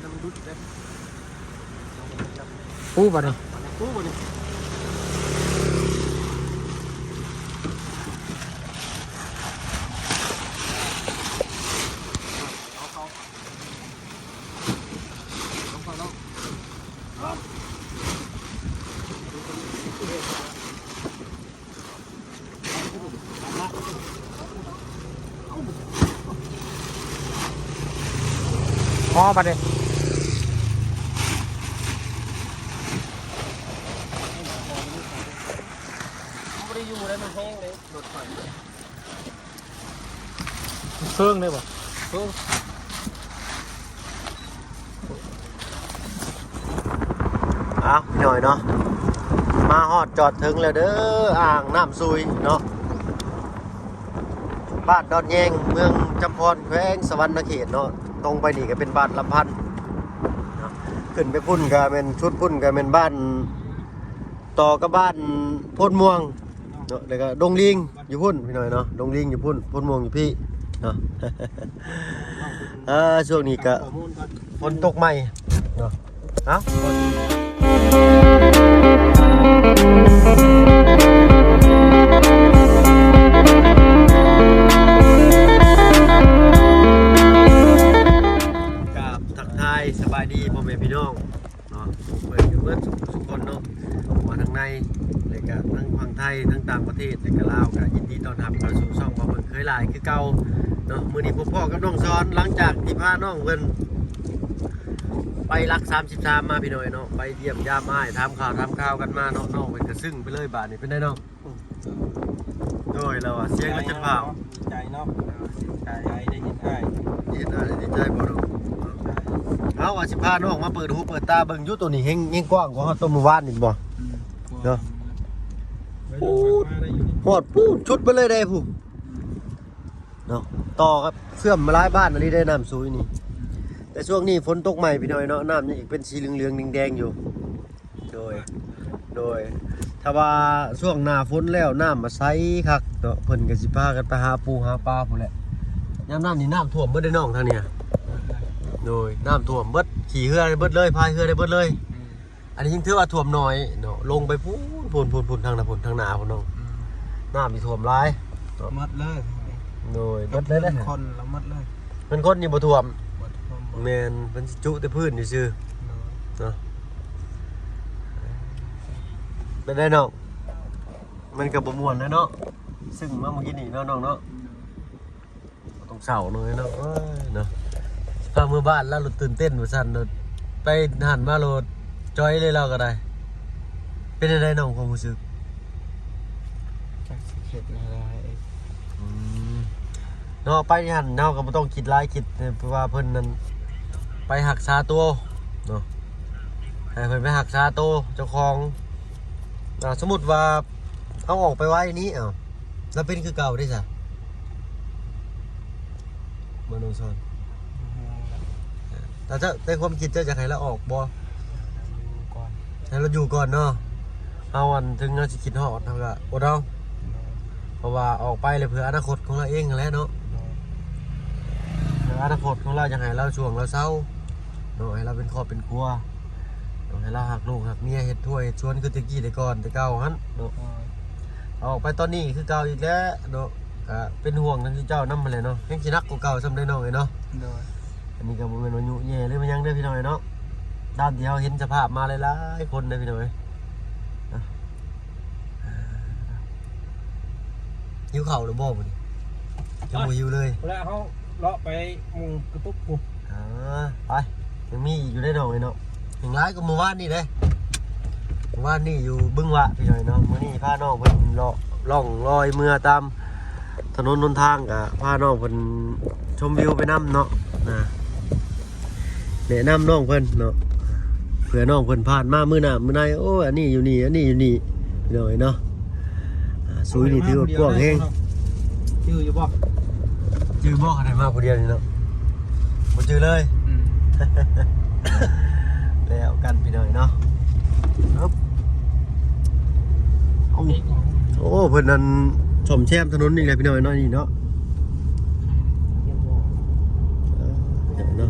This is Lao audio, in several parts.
ນ້ຳດຸດເດ້ ປູບໍ່ນີ້ ປູບໍ່ນີ້ ເອົາເຂົ້າ ເອົາເຂົ້າເນາະ. ພໍບັດນີ້ ບໍ່ໄດ້ຢູ່ແລ້ວ ມັນແຫ້ງເດ້ ລົດໄຟ. ເຄິ່ງໄດ້ບໍ່? ເຄິ່ງ. ອ້າວ ພີ່ນ້ອງເນາະ ມາຮອດຈອດເຖິງແລ້ວເດີ ອ່າງນ້ຳຊຸຍເນາະ ບ້ານດອນແຍງ ເມືອງຈຳພອນ ແຂວງສະຫວັນນະເຂດເນາະ. ຕົງໄປນີ້ກໍເປັນບ້ານລຳພັນເນາະ ຂຶ້ນໄປພຸ້ນກໍແມ່ນ ຊຸດພຸ້ນກໍແມ່ນບ້ານ ຕໍ່ກັບບ້ານໂພນມ່ວງເນາະ ແລ້ວກໍດົງລີງຢູ່ພຸ້ນ ພີ່ນ້ອງເນາະ ດົງລີງຢູ່ພຸ້ນ ໂພນມ່ວງຢູ່ພີ້ເນາະ. ເອີ ຊ່ວງນີ້ກໍຝົນຕົກໃໝ່ເນາະ ເອົ້າ ກາບທັກທາຍສະບາຍດີພໍ່ແມ່ພີ່ນ້ອງ ເນາະ ເປີດກັນເບິດທຸກຄົນເນາະ ວ່າທາງໃນ ແລະກະທັງຝັ່ງໄທ ທັງຕ່າງປະເທດ ແລະກະລາວ ກະຍິນດີຕ້ອນຮັບເຂົ້າສູ່ຊ່ອງບ່າວເບິ່ງເຄີຍຫຼາຍຄືເກົ່າເນາະ. ມື້ນີ້ພົບພໍ້ກັບນ້ອງສອນ ຫຼັງຈາກທີ່ພານ້ອງເພິ່ນໄປຫຼັກສາມສິບສາມມາ ພີ່ນ້ອງເນາະ ໄປຢ້ຽມຢາມອ້າຍ ຖາມຂ່າວຖາມຄາວກັນມາເນາະ ນ້ອງເພິ່ນກະຊຶ້ງໄປເລີຍບາດນີ້ ເປັນໃດນ້ອງ? ໂດຍ ລາວວ່າສຽງລາວຈົນພາວ ດີໃຈເນາະ ດີໃຈໄດ້ເຫັນອ້າຍ ເຫັນອ້າຍດີໃຈບໍ່ນ້ອງ? ເຮົາວ່າຊິພານ້ອງມາເປີດຫູເປີດຕາເບິ່ງຢູ່ ໂຕນີ້ແຮງ ແຮງກວ້າງກວ່າຮອດໂຕມື້ວານນີ້ບໍ່? ອືມ ເນາະ ໂອ້ ຮອດພຸ້ນ ຊຸດໄປເລີຍເດ້ພຸ້ນ ອືມ ເນາະ ຕໍ່ກັບເຊື່ອມຫຼາຍບ້ານອີ່ຫຼີເດ້ ນ້ຳຊຸຍນີ້ ອືມ ແຕ່ຊ່ວງນີ້ຝົນຕົກໃໝ່ ພີ່ນ້ອງເນາະ ນ້ຳຍັງອີກເປັນສີເຫຼືອງໆແດງໆຢູ່. ໂດຍ ໂດຍ ຖ້າວ່າຊ່ວງໜ້າຝົນແລ້ວ ນ້ຳມາໃສຄັກເນາະ ເພິ່ນກໍຊິພາກັນໄປຫາປູຫາປາພຸ້ນແຫຼະ. ຍາມນັ້ນນີ້ນ້ຳຖ້ວມເບິດເດ້ນ້ອງ ທາງນີ້ ໂດຍ ນ້ຳຖ້ວມເບິດ ຂີ່ເຮືອໄດ້ເບິດເລີຍ ພາຍເຮືອໄດ້ເບິດເລີຍ. ອືມ ອັນນີ້ຍັງຖືວ່າຖ້ວມໜ້ອຍເນາະ ລົງໄປພຸ້ນ ພຸ້ນ ພຸ້ນ ທາງໜ້າພຸ້ນ ທາງໜ້າພຸ້ນນ້ອງ ອືມ ນ້ຳນີ້ຖ້ວມຫຼາຍເນາະ ໝົດເລີຍ ໂດຍ ເບິດເລີຍເດ້ ຄົນລະໝົດເລີຍ ເປັນຄົນນີ້ບໍ່ຖ້ວມ ບໍ່ຖ້ວມ ແມ່ນ ເພິ່ນຊິຈຸແຕ່ພື້ນຊື່ໆ ໂດຍ ເນາະ ເປັນໄດນ້ອງ? ມັນກໍບໍ່ມ່ວນແລ້ວເນາະ ຊຶ້ງມາມື້ກີ້ນີ້ເນາະນ້ອງເນາະ ບໍ່ຕ້ອງເສົ້າເນາະ ເອີຍເນາະ ເອີຍເນາະ ພາເມືອບ້ານແລ້ວລົດຕື່ນເຕັ້ນວ່າຊັ້ນ ໄປຫັ້ນມາໂລດ ຈ່ອຍເລີຍລາວກໍໄດ້. ເປັນຈັ່ງໃດນ້ອງ ຄວາມຮູ້ສຶກ? ຈັກຊິຄິດແນວໃດ ອືມ ເນາະ ໄປຫັ້ນເຮົາກໍບໍ່ຕ້ອງຄິດຫຼາຍ ຄິດ ເພາະວ່າເພິ່ນນັ້ນໄປຮັກສາໂຕເນາະ ໃຫ້ເພິ່ນໄປຮັກສາໂຕເຈົ້າຂອງ. ອ່າ ສົມມຸດວ່າເຮົາອອກໄປໄວນີ້ ເອົ້າ ລາວເປັນຄືເກົ່າເດ້ຊະ ບໍ່ນ້ອງສອນ? ແຕ່ເຈົ້າ ໃນຄວາມຄິດເຈົ້າຢາກໃຫ້ລາວອອກບໍ່? ໃຫ້ລາວຢູ່ກ່ອນເນາະ ເຮົາ ອັນ ເຖິງເຮົາຊິຄິດຮອດ ເຮົາກໍອົດເອົາ ເພາະວ່າອອກໄປແລ້ວເພື່ອອະນາຄົດຂອງລາວເອງຫັ້ນແຫຼະເນາະ ເພື່ອອະນາຄົດຂອງລາວ ຢາກໃຫ້ລາວຊ່ວງລາວເຊົາເນາະ ໃຫ້ລາວເປັນຄອບເປັນຄົວເນາະ ໃຫ້ລາວຮັກລູກຮັກເມຍ ເຮັດທົ່ວເຮັດສວນຄືແຕ່ກີ້ແຕ່ກ່ອນ ແຕ່ເກົ່າຫັ້ນເນາະ. ອອກໄປຕອນນີ້ຄືເກົ່າອີກແລ້ວເນາະ ກະເປັນຫ່ວງທາງເຈົ້ານຳຫັ້ນແຫຼະເນາະ ແຮງຊິໜັກກວ່າເກົ່າຊ້ຳເດ້ນ້ອງເອີຍເນາະ. ໂດຍ ອັນນີ້ກໍບໍ່ແມ່ນວ່າຍຸແຍ່ຫຼືວ່າຫຍັງເດີພີ່ນ້ອງເອີຍເນາະ ຕາມທີ່ເຮົາເຫັນສະພາບມາຫຼາຍໆຄົນເດີພີ່ນ້ອງເອີຍ. ຫິວເຂົ້າຫຼືບໍ່ມື້ນີ້? ຍັງບໍ່ຫິວເລີຍ ແລ້ວເຮົາເລາະໄປມຸງກະຕຸກພຸ້ນ ອ່າ ໄປ ຍັງມີອີກຢູ່ເດ້ນ້ອງເອີຍເນາະ ຍັງຫຼາຍກວ່າມື້ວານນີ້ເດ້. ວານນີ້ຢູ່ບຶງຫວະພີ່ນ້ອງເນາະ ມື້ນີ້ພານ້ອງເພິ່ນເລາະລ່ອງລອຍເມືອຕາມຖະໜົນຫົນທາງ ກະພານ້ອງເພິ່ນຊົມວິວໄປນຳເນາະ ນະ ແນະນຳນ້ອງເພິ່ນເນາະ ເພື່ອນ້ອງເພິ່ນຜ່ານມາມື້ໜ້າມື້ໃນ ໂອ້ ອັນນີ້ຢູ່ນີ້ ອັນນີ້ຢູ່ນີ້ ພີ່ນ້ອງເອີຍເນາະ. ອ່າ ຊຸຍນີ້ຖືວ່າກວ້າງແຮງ ຈື່ຢູ່ບໍ່? ຈື່ບໍ່ ຄັນໄດ້ມາຜູ້ດຽວນີ້ເນາະ ບໍ່ຈື່ເລີຍ ອືມ ແລ້ວກັນພີ່ນ້ອງເນາະ ໂອ້ ເພິ່ນນັ້ນສ້ອມແຊມຖະໜົນນີ້ແຫຼະພີ່ນ້ອງເນາະ ນີ້ເນາະ ເອີ ເນາະ.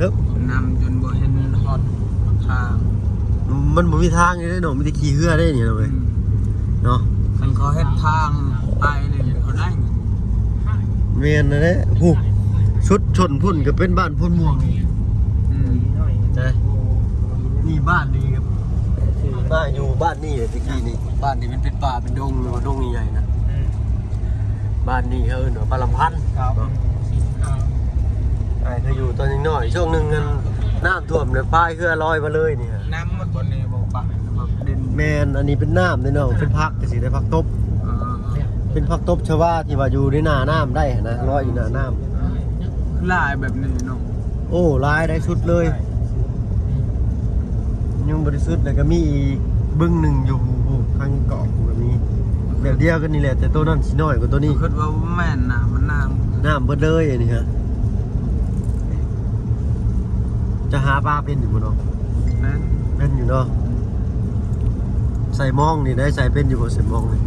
ເອີ ນຳຈົນບໍ່ເຫັນຮອດທາງ ມັນບໍ່ມີທາງເດ້ເນາະ ມີແຕ່ຂີ່ເຮືອເດ້ນີ້ເນາະ ອືມ ເນາະ ຄັນເຂົາເຮັດທາງໄປນີ້ເຂົາໄດ້ ແມ່ນແຫຼະ ພຸ້ນ ສຸດຊົນພຸ້ນກໍເປັນບ້ານໂພນມ່ວງນີ້ ອືມ ນະ ນີ້ບ້ານນີ້ກໍມາຢູ່ບ້ານນີ້ແຫຼະ ແຕ່ກີ້ນີ້ ບ້ານນີ້ມັນເປັນປ່າເປັນດົງ ຫຼືວ່າດົງໃຫຍ່ໆນະ ອືມ ບ້ານນີ້ເຂົາເອີ້ນວ່າບ້ານລຳພັນ ເນາະ ອ້າຍເຄີຍຢູ່ຕອນຍັງນ້ອຍ ຊ່ວງໜຶ່ງນັ້ນ ນ້ຳຖ້ວມແລ້ວພາຍເຮືອລອຍມາເລີຍນີ້ ນ້ຳໝົດບ່ອນນີ້ບໍ່ປະ ດິນ ແມ່ນ ອັນນີ້ເປັນນ້ຳເດ້ນ້ອງ ເປັນຜັກຈັ່ງຊີ້ເດ້ ຜັກຕົບ ເອີ ເປັນຜັກຕົບຊະວາທີ່ວ່າຢູ່ໃນໜ້ານ້ຳໄດ້ຫັ້ນນະ ລອຍຢູ່ໜ້ານ້ຳ ຫຼາຍແບບນີ້ເນາະ ໂອ້ ຫຼາຍໄດ້ສຸດເລີຍ ຍັງບໍ່ໄດ້ສຸດ ແລ້ວກໍມີອີກບຶງໜຶ່ງຢູ່ທາງເກາະພຸ້ນກໍມີ ແບບດຽວກັນນີ້ແຫຼະ ແຕ່ໂຕນັ້ນຊິນ້ອຍກວ່າໂຕນີ້ ຄິດວ່າແມ່ນນ້ຳ ມັນນ້ຳ ນ້ຳເບິດເລີຍອັນນີ້ຮະ ຈະຫາປາເປັນຢູ່ບໍ່ເນາະ? ເປັນ ເປັນຢູ່ເນາະ ໃສ່ມອງນີ້ໄດ້ ໃສ່ເປັນຢູ່ບໍ່ ໃສ່ມອງນີ້?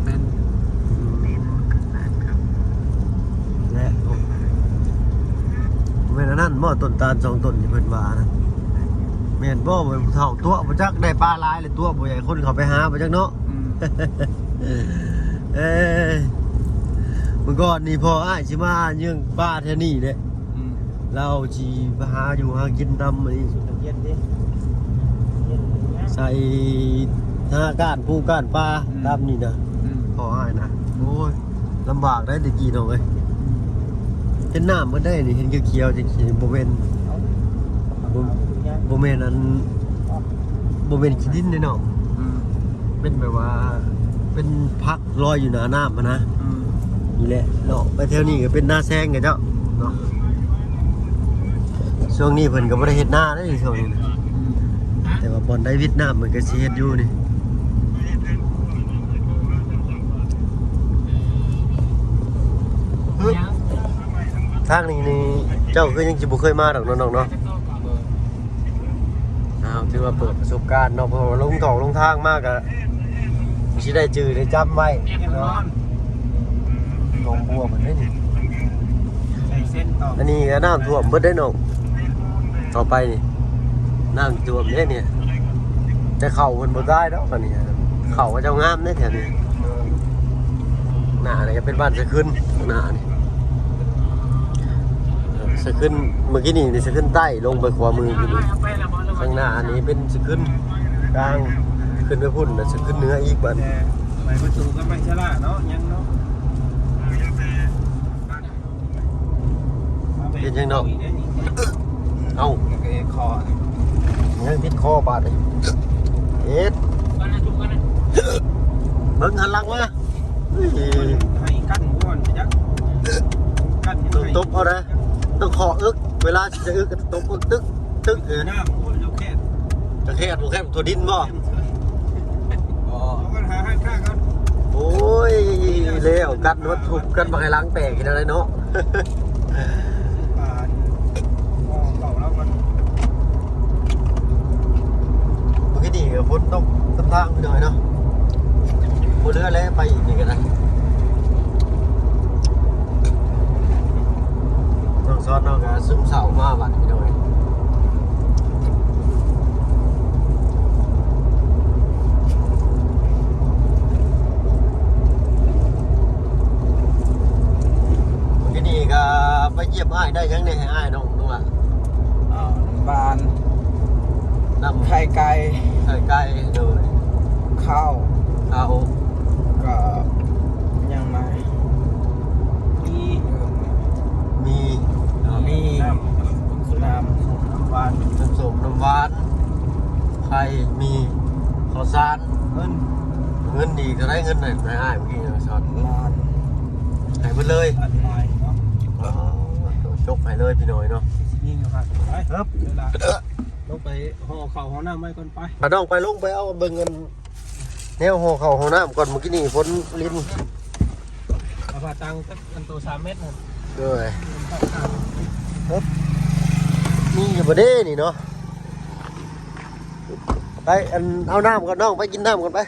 ເປັນ ແລະ ແມ່ນອັນນັ້ນບໍ່ ຕົ້ນຕານສອງຕົ້ນທີ່ເພິ່ນວ່ານະ ແມ່ນບໍ່ ແມ່ນຜູ້ເຖົ້າຕົວະບໍ່ຈັກ ໄດ້ປາຫຼາຍແລ້ວຕົວະບໍ່ຢາກໃຫ້ຄົນເຂົ້າໄປຫາບໍ່ຈັກເນາະ ອືມ ເອີ ມື້ກ່ອນນີ້ພໍ່ອ້າຍຊິມາເຍືອງປ່າແຖວນີ້ແຫຼະ ອືມ ລາວຊິໄປຫາຢູ່ຫາກິນຕາມນີ້ ໃສ່ຫາກ້ານປູກ້ານປາ ອືມ ຕາມນີ້ນະ ອືມ ພໍ່ອ້າຍນະ ໂອ້ຍ ລຳບາກໄດ໋ແຕ່ກີ້ນ້ອງເອີຍ ອືມ ເຫັນນ້ຳເບິດໄດ໋ນີ້ ເຫັນຂຽວໆ ຈັ່ງຊີ້ ບໍ່ແມ່ນ ບໍ່ ບໍ່ແມ່ນອັນ ບໍ່ແມ່ນຂີ້ດິນເດ້ນ້ອງ ອືມ ເປັນແບບວ່າ ເປັນຜັກລອຍຢູ່ໜ້ານ້ຳຫັ້ນນະ ອືມ ນີ້ແຫຼະເນາະ ໄປແຖວນີ້ກໍເປັນນາແຊງກັນເຈົ້າເນາະ ຊ່ວງນີ້ເພິ່ນກໍບໍ່ໄດ້ເຮັດນາເດ້ຊ່ວງນີ້ນະ ອືມ ແຕ່ວ່າບ່ອນໃດວິດນ້ຳເພິ່ນກໍຊິເຮັດຢູ່ນີ້ ທາງນີ້ນີ້ ເຈົ້າຄືຍັງຊິບໍ່ເຄີຍມາດອກເນາະນ້ອງເນາະ ອ້າວ ຖືວ່າເປີດປະສົບການເນາະ ເພາະວ່າລົງຖອກລົງທາງມາກະຊິໄດ້ຈື່ໄດ້ຈຳໄວ້ເນາະ ໜອງບົວເພິ່ນເດ້ນີ້ ໃສ່ເສັ້ນຕໍ່ ອັນນີ້ກໍນ້ຳຖ້ວມເບິດເດ້ນ້ອງ ຕໍ່ໄປນີ້ ນ້ຳຖ້ວມເດ້ນີ້ ແຕ່ເຂົ້າເພິ່ນບໍ່ຕາຍດອກ ອັນນີ້ ເຂົ້າເຂົາເຈົ້າງາມເດ້ແຖວນີ້ ໜ້ານີ້ກໍເປັນບ້ານສະຂຶ້ນ ໜ້ານີ້ ສະຂຶ້ນ ເມື່ອກີ້ນີ້ ນີ້ສະຂຶ້ນໃຕ້ ລົງໄປຂວາມື ຂ້າງໜ້ານີ້ເປັນສະຂຶ້ນກາງ ຂຶ້ນໄປພຸ້ນ ແລ້ວສະຂຶ້ນເໜືອອີກບາດນີ້ ໄປປະຕູກັບໄມຊະລາເນາະ ຍັງເນາະ ເຮັດຫຍັງນ້ອງ? ເອົ້າ ຍັງຕິດຄໍບາດນີ້ ເຮັດ ເບິ່ງຫັນຫຼັງມາ ເຮີ້ຍ ໃຫ້ກັນບໍ່ມັນຈັກ ກັນ ຕ້ອງຕົບເອົານະ ຕ້ອງເຄາະເອິກ ເວລາຊິຈະເອິກກໍຕົບເອິກ ຕຶກ ຕຶກ ເອີ ນ້ຳບໍ່ ເຈົ້າແຄດ ຈະແຄດບໍ່ແຄດ ທົ່ວດິນບໍ່? ບໍ່ ເອົາກັນຫາຮ້ານຄ້າກ່ອນ ໂອ້ຍ ແລ້ວກັນ ມັນທຸບກັນ ບັກໄຫຫຼັງແຕກເຮັດແນວໃດເນາະ? ຊື້ປາ ເອົາເຂົ້າລາວກ່ອນ ມື້ກີ້ນີ້ກໍຝົນຕົກຕາມທາງພີ່ນ້ອງເນາະ ບໍ່ເຫຼືອແລ້ວ ໄປອີກນີ້ກໍໄດ້ ນ້ອງຊອນເຮົາກໍຊຶມເສົ້າມາບາດນີ້ພີ່ນ້ອງເອີຍ ມື້ກີ້ນີ້ກໍໄປຢ້ຽມອ້າຍ ໄດ້ຫຍັງແດ່ໃຫ້ອ້າຍນ້ອງ ນ້ອງຫຼ້າ? ເອົາ ນ້ຳຫວານ ນ້ຳ ໄຂ່ໄກ່ ໄຂ່ໄກ່ ໂດຍ ເຂົ້າ ເຂົ້າ ກໍຫຍັງນະ ມີ ມີ ມີ ນ້ຳ ນ້ຳ ນ້ຳຫວານ ນ້ຳສົ້ມ ນ້ຳຫວານ ໄຂ່ ໝີ່ ເຂົ້າສານ ເງິນ ເງິນນີ້ເທົ່າໃດ? ເງິນໃຫ້ອ້າຍເມື່ອກີ້ ສອນ ລ້ານ ໃຫ້ເບິດເລີຍ ລ້ານປາຍເນາະ ອໍ ຈົກໃຫ້ເລີຍພີ່ນ້ອງເນາະ ມີຢູ່ຫັ້ນ ໄປ ເອີ ລົງໄປຫໍ່ເຂົ້າຫໍ່ນ້ຳໄວ້ກ່ອນ ໄປ ພານ້ອງໄປ ລົງໄປເອົາເບິ່ງອັນ ແນວຫໍ່ເຂົ້າຫໍ່ນ້ຳກ່ອນ ເມື່ອກີ້ນີ້ຝົນລິນ ເອົາຜ້າຕັງຈັກອັນໂຕສາມແມັດຫັ້ນ ໂດຍ ເອີ ມີຢູ່ບໍ່ເດ້ນີ້ເນາະ ໄປ ອັນ ເອົານ້ຳກ່ອນນ້ອງ ໄປກິນນ້ຳກ່ອນໄປ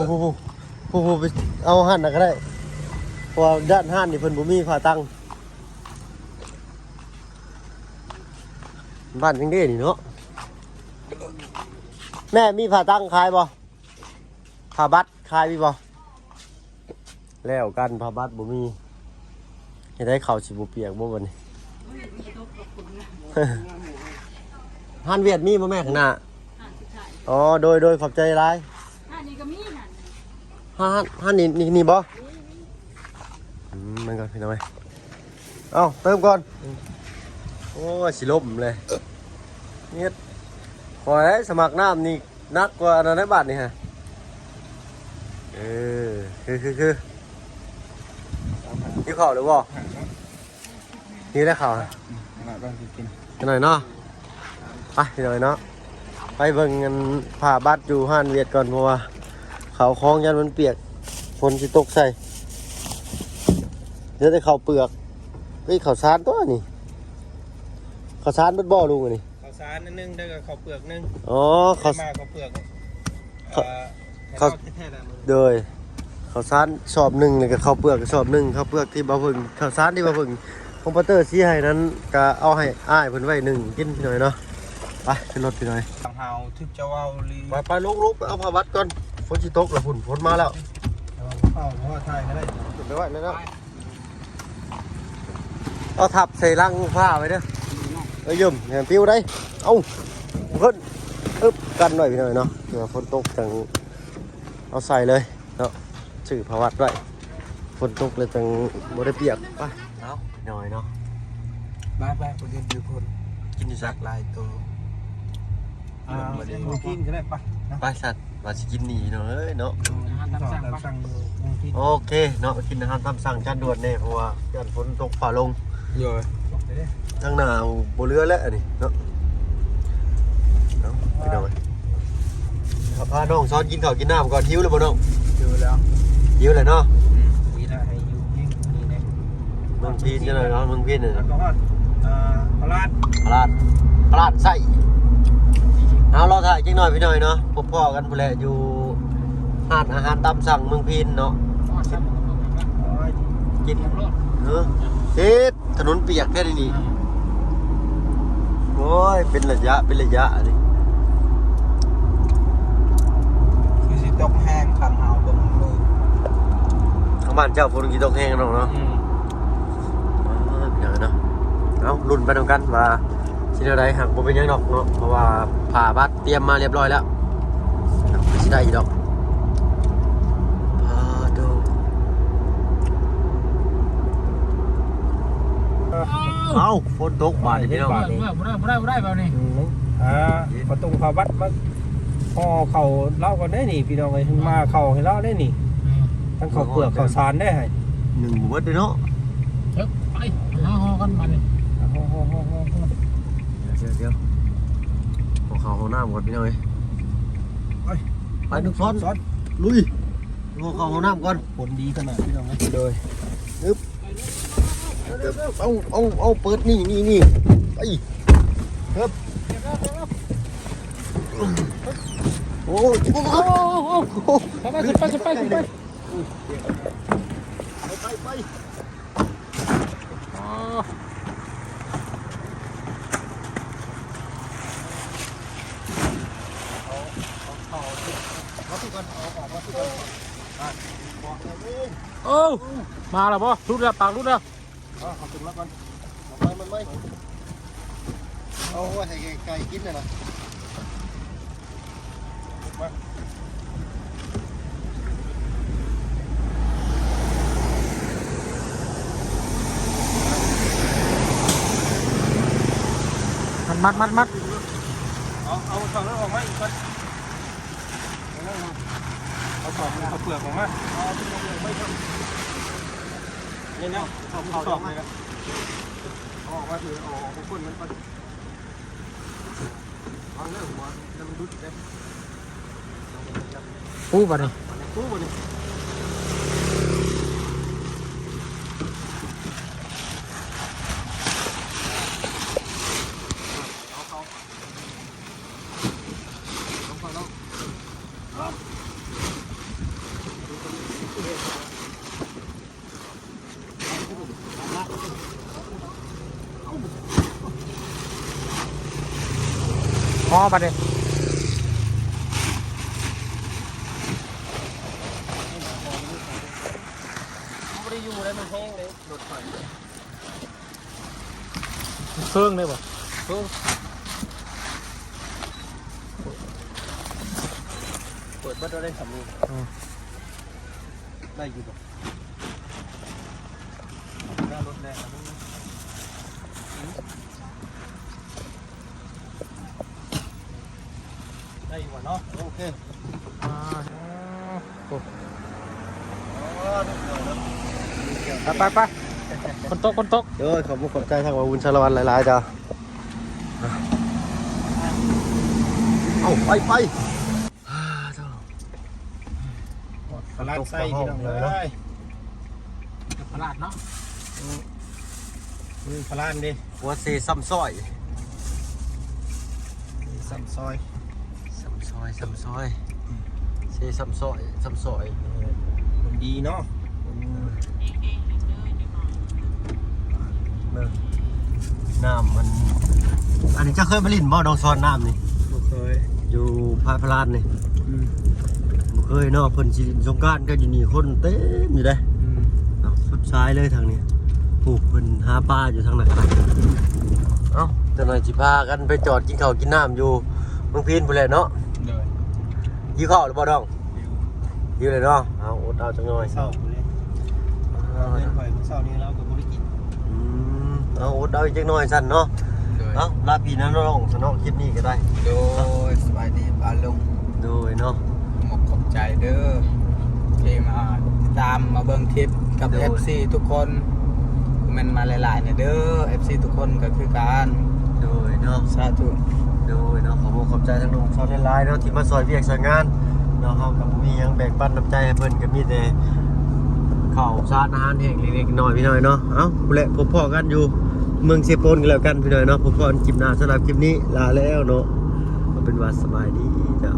ຜູ້ ຜູ້ ຜູ້ ຜູ້ ໄປເອົາຫັ້ນນະກໍໄດ້ ເພາະວ່າດ້ານຮ້ານນີ້ເພິ່ນບໍ່ມີຜ້າຕັງ. ບ້ານຍັງເດ້ນີ້ເນາະ. ແມ່ມີຜ້າຕັງຂາຍບໍ່? ຜ້າບັດຂາຍມີບໍ່? ແລ້ວກັນ ຜ້າບັດບໍ່ມີ ເຮັດໃຫ້ເຂົ້າຊິບໍ່ປຽກບໍ່ບັດນີ້? ຮ້ານຫວຽດມີບໍ່ແມ່ ຂ້າງໜ້າ? ອໍ ໂດຍ ໂດຍ ຂອບໃຈຫຼາຍ. ຮ້ານນີ້ກໍມີ ຮ້ານ ຮ້ານນີ້ ນີ້ ນີ້ບໍ່? ອືມ ມັນກໍ ພີ່ນ້ອງເອີຍ ເອົາ ເຕີມກ່ອນ. ໂອ້ຍ ຊິລົ້ມເລີຍ ເຮັດ ຂ້ອຍໄດ້ສະໝັກນ້ຳນີ້ ໜັກກວ່າອັນນັ້ນໃນບາດນີ້ຮະ. ເອີ ຄື ຄື ຄື ຫິວເຂົ້າແລ້ວບໍ່? ຫິວແລ້ວເຂົ້າ ອືມ ໜ້ອຍໜ້ອຍເນາະ. ໄປ ພີ່ນ້ອງເນາະ ໄປເບິ່ງອັນຜ້າບັດຢູ່ຮ້ານຫວຽດກ່ອນ ເພາະວ່າເຂົ້າຂອງຢ້ານມັນປຽກ ຝົນຊິຕົກໃສ່. ເຫຼືອແຕ່ເຂົ້າເປືອກ ເອີຍ ເຂົ້າສານຕົວະນີ້. ເຂົ້າສານເບິດບໍ່ລຸງອັນນີ້? ເຂົ້າສານອັນໜຶ່ງ ແລ້ວກໍເຂົ້າເປືອກໜຶ່ງ. ອໍ ເຂົ້າ ມາເຂົ້າເປືອກ ເຂົ້າ ເອີ ເຂົ້າ ແທ້ໆ ແຫຼະມື້ນີ້ ໂດຍ ເຂົ້າສານສອບໜຶ່ງ ແລ້ວກໍເຂົ້າເປືອກສອບໜຶ່ງ. ເຂົ້າເປືອກທີ່ບ່າວເຜິ້ງ ເຂົ້າສານທີ່ບ່າວເຜິ້ງ ຂອງປາເຕີຊີ້ໃຫ້ນັ້ນ ກໍເອົາໃຫ້ອ້າຍເພິ່ນໄວ້ໜຶ່ງກິນ ພີ່ນ້ອງເນາະ. ໄປຂຶ້ນລົດ ພີ່ນ້ອງ. ທາງເຮົາຖືກຈະເວົ້າລີ ໄປໆ ລົງໆ ໄປເອົາຜ້າບັດກ່ອນ ຝົນຊິຕົກແລ້ວພຸ້ນ ຝົນມາແລ້ວ. ເອົາ ເອົາ ເອົາຖ່າຍກໍໄດ້ ຂຶ້ນໄປໄວ້ແລ້ວເນາະ. ເອົາທັບໃສ່ລັງຜ້າໄວ້ເດີ ເອີ ຢ້ມ ຢ່າປິວໄດ໋. ເອົາ ຂຶ້ນ ອຶບ ກັນໄວ້ ພີ່ນ້ອງເນາະ ເພື່ອຝົນຕົກຈັ່ງເອົາໃສ່ເລີຍເນາະ. ຊື້ຜ້າບັດໄວ້ ຝົນຕົກແລ້ວຈັ່ງບໍ່ໄດ້ປຽກ. ໄປ ເອົາ ພີ່ນ້ອງເນາະ ໄປໆ ບໍ່ໄດ້ຢູ່ພຸ້ນ ກິນຢູ່ໃສ? ຫຼາຍໂຕ. ອ່າ ເມືອງພີນກໍໄດ້ ໄປ ໄປສັດ ວ່າຊິກິນນີ້ເນາະ ເອີຍເນາະ. ອືມ ອາຫານຕາມສັ່ງ ໄປ ໂອເຄເນາະ ກິນອາຫານຕາມສັ່ງຈານດ່ວນແດ່ ເພາະວ່າຢ້ານຝົນຕົກຟ້າລົງ. ໂດຍ ທາງໜ້າບໍ່ເຫຼືອແລ້ວອັນນີ້ເນາະ. ເອົາ ພີ່ນ້ອງ ພານ້ອງຊ້ອນກິນເຂົ້າກິນນ້ຳກ່ອນ. ຫິວແລ້ວບໍ່ນ້ອງ? ຫິວແລ້ວ ຫິວແລ້ວເນາະ. ອືມ ມີແລ້ວ ໃຫ້ຢູ່ ຫິວ ມີແລ້ວ. ເມືອງພີນຈັ່ງໃດເນາະ ເມືອງພີນນີ້ ແລ້ວກໍຮອດ ເອີ ພະລາດ ພະລາດ ພະລາດໄຊ. ເອົາ ລໍຖ້າຈັກໜ້ອຍ ພີ່ນ້ອງເນາະ ພົບພໍ້ກັນພຸ້ນແຫຼະ ຢູ່ຮ້ານອາຫານຕາມສັ່ງເມືອງພີນເນາະ. ກິນ ເອີ ເຮັດ ຖະໜົນປຽກແທ້ນີ້. ໂອ້ຍ ເປັນໄລຍະ ເປັນໄລຍະນີ້ ຄືຊິຕົກແຮງ ຄັນເຮົາເບິ່ງມື້ ທາງບ້ານເຈົ້າຝົນຊິຕົກແຮງເນາະ ເນາະ. ອືມ ເອີ ພີ່ນ້ອງເນາະ ເອົາ ລຸ້ນໄປນຳກັນວ່າຊິແນວໃດ. ຫາກບໍ່ເປັນຫຍັງດອກເນາະ ເພາະວ່າຜ້າບັດຕຽມມາຮຽບຮ້ອຍແລ້ວ ຄືຊິໄດ້ຢູ່ດອກ. ອາໂທ້ ເອົ້າ ຝົນຕົກບາດນີ້ ພີ່ນ້ອງ. ເມື່ອ ເມື່ອ ບໍ່ໄດ້ ບໍ່ໄດ້ ບໍ່ໄດ້ ແບບນີ້. ອືມ ອ່າ ປະຕູຜ້າບັດມາຫໍ່ເຂົ້າລາວກ່ອນເດ້ນີ້ ພີ່ນ້ອງເອີຍ. ມາເຂົ້າໃຫ້ລາວເດ້ນີ້ ອືມ ທັງເຂົ້າເປືອກເຂົ້າສານເດ້ ໜຶ່ງບໍ່ເບິດເດ້ເນາະ. ເອີ ໄປ ຫາຫໍ່ກັນບາດນີ້ ຫໍ່ ຫໍ່ ຫໍ່ ຫໍ່ ຫໍ່. ດຽວ ດຽວ ຂໍເຂົ້າຫ້ອງນ້ຳກ່ອນ ພີ່ນ້ອງເອີຍ. ໄປ ໄປ ລູກສອນ ສອນ ລຸຍ. ຂໍເຂົ້າຫ້ອງນ້ຳກ່ອນ ຝົນດີຂະໜາດ ພີ່ນ້ອງເອີຍ. ໂດຍ ອຶບ ເອົາ ເອົາ ເອົາ ເປີດ ນີ້ ນີ້ ນີ້ ໄປ ເອີບ ໂອ້ຍ ໂອ້ ໂອ້ ໂອ້ ຂຶ້ນໄປ ຂຶ້ນໄປ ຂຶ້ນໄປ ຂຶ້ນໄປ. ໄປ ໄປ ໄປ ອໍ ເອົາ ເອົາ ເອົາ ມາທີ່ກ່ອນ ເອົາອອກມາທີ່ກ່ອນ. ອ່າ ໂອ້ ມາແລ້ວບໍ່? ຫຼຸດແລ້ວ ປາກຫຼຸດແລ້ວ. ເອົາ ເອົາຂຶ້ນມາກ່ອນ ເອົາໄປ ມັນໄປ ເອົາໄວ້ໃຫ້ໄກ່ກິນນະ. ມັດ ມັດ ມັດ ມັດ. ເອົາ ເອົາເຂົ້ານັ້ນອອກມາອີກກ່ອນ ເອົາເຂົ້າ ເອົາເປືອກອອກມາ ເອົາເປືອກອອກມາ ນີ້ນະ ເອົາເຂົ້າອອກມາ ເອົາອອກມາ ເອົາອອກມາ ຄົນມັນກ່ອນ. ວາງເດີ ຫົວ ມັນຫຼຸດເດ້. ປູບາດນີ້ ປູບາດນີ້. ເອົາເຂົ້າ ເອົາເຂົ້າເນາະ. ເ ພໍບັດນີ້ ບໍ່ໄດ້ຢູ່ໄດ້ ມັນແຮງເດ້ລົດໄຟ ເຄິ່ງໄດ້ບໍ່? ເຄິ່ງ ເປີດເບິດໄດ້ສ່ຳນີ້ ອືມ ໄດ້ຢູ່ບໍ່? ໜ້າລົດແລ່ນ ໄດ້ຢູ່ບໍ່ເນາະ? ໂອເຄ ອ່າ ໂອ້ ໄປ ໄປ ໄປ ຝົນຕົກ ຝົນຕົກ ໂອ້ຍ ຂອບຄຸນຂອບໃຈທາງບ່າວບຸນສາລະວັນຫຼາຍໆ ເຈົ້າ ເອົາ ໄປ ໄປ ອ່າ ເຈົ້າ ພະລານໄຊ ພີ່ນ້ອງເອີຍ ພະລານເນາະ ອືມ ພະລານເດ້ ຫົວເຊຊ້ຳຊອຍ ຊ້ຳຊອຍ ຊ້ຳຊອຍ ຊ້ຳຊອຍ ເຊຊ້ຳຊອຍ ຊ້ຳຊອຍ ດີເນາະ ອືມ ເບິ່ງ ນ້ຳມັນ ອັນນີ້ເຈົ້າເຄີຍມາຫຼິ້ນບໍ່ ໜອງຊອນນ້ຳນີ້? ບໍ່ເຄີຍ ຢູ່ພາຍພະລານນີ້ ອືມ ບໍ່ເຄີຍເນາະ ເພິ່ນຊິຫຼິ້ນສົງການກັນຢູ່ນີ້ ຄົນເຕັມຢູ່ເດ້ ອືມ ເນາະ ສຸດຊາຍເລີຍທາງນີ້ ຜູ້ເພິ່ນຫາປາຢູ່ທາງນັ້ນກໍໄດ້ ເອົ້າ ຈັກໜ່ອຍຊິພາກັນໄປຈອດກິນເຂົ້າກິນນ້ຳຢູ່ເມືອງພີນພຸ້ນແຫຼະເນາະ ໂດຍ ຫິວເຂົ້າແລ້ວບໍ່ນ້ອງ? ຫິວ ຫິວແລ້ວເນາະ ເອົາ ອົດເອົາຈັກໜ່ອຍ ເຊົ້າພຸ້ນເລີຍ ເອົາ ເຮືອນຂ້ອຍມື້ເຊົ້ານີ້ລາວກໍບໍ່ໄດ້ກິນ ອືມ ເອົາ ອົດເອົາອີກຈັກໜ່ອຍຊັ້ນເນາະ ໂດຍ ເອົາ ລາພີ່ລານ້ອງຊະເນາະ ຄລິບນີ້ກໍໄດ້ ໂດຍ ສະບາຍດີປ້າລຸງ ໂດຍເນາະ ຂອບໃຈເດີ ທີ່ມາຕິດຕາມມາເບິ່ງຄລິບກັບ ໂດຍ ເອັຟຊີທຸກຄົນ ຄອມເມັນມາຫຼາຍໆແດ່ເດີ ເອັຟຊີທຸກຄົນກໍຄືກັນ ໂດຍເນາະ ສາທຸ ໂດຍເນາະ ຂອບອົກຂອບໃຈທາງໜຸ່ມຊອນຫຼາຍໆເນາະ ທີ່ມາຊ່ອຍວຽກຊ່ອຍງານເນາະ ເຮົາກໍບໍ່ມີຫຍັງແບ່ງປັນນ້ຳໃຈໃຫ້ເພິ່ນ ກໍມີແຕ່ເຂົ້າສານອາຫານແຫ້ງເລັກໆນ້ອຍໆ ພີ່ນ້ອງເນາະ ເອົ້າ ພຸ້ນແຫຼະ ພົບພໍ້ກັນຢູ່ເມືອງເຊໂປນກັນແລ້ວກັນ ພີ່ນ້ອງເນາະ ພົບພໍ້ກັນຄລິບໜ້າ ສຳລັບຄລິບນີ້ລາແລ້ວເນາະ ເອົາເປັນວ່າສະບາຍດີເຈົ້າ.